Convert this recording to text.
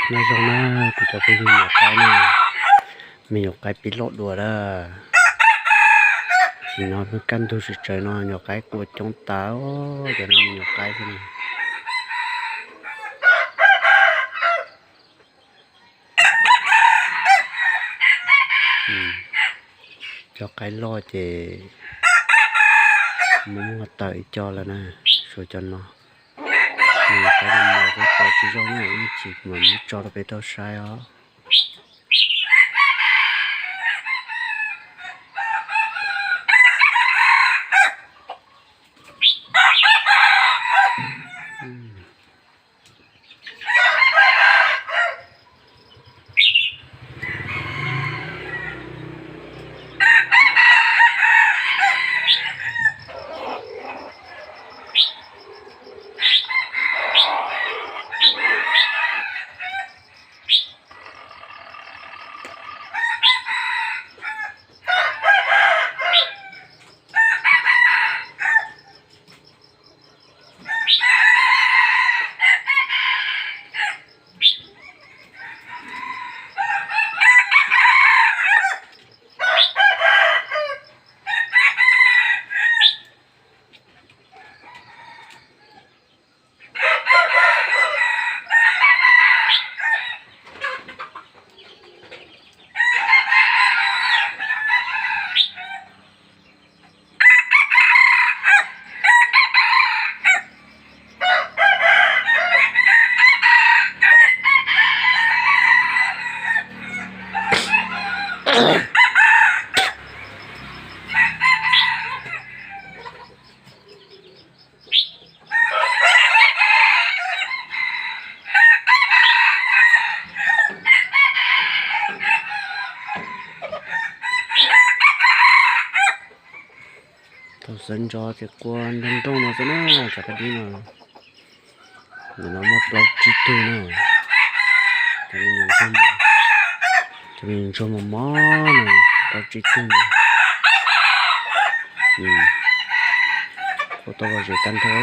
Nyob zoo na, kuv cov phooj ywg nyuam qaib na, me nyuam qaib pib loj dua lawm. Sim no kaj ntug tsis tsawg no nyuam qaib kuj coob tas, cov no me nyuam qaib xwb na. Cov qaib loj ces muab muag tawm ib co lawm na, suav cov no. Me nyuam qaib no mas kuj tsis zoo na, ib chim mas muab tso rau peb tau saib os. Thaum sawv ntxov ces qua nroo nrooj no xwb na, cov qaib dib no. Ntawm no muaj plaub tsib tug na. Cov me nyuam ntsuag mos mos no, plaub tsib tug. Ua tau lom zem tag nrho.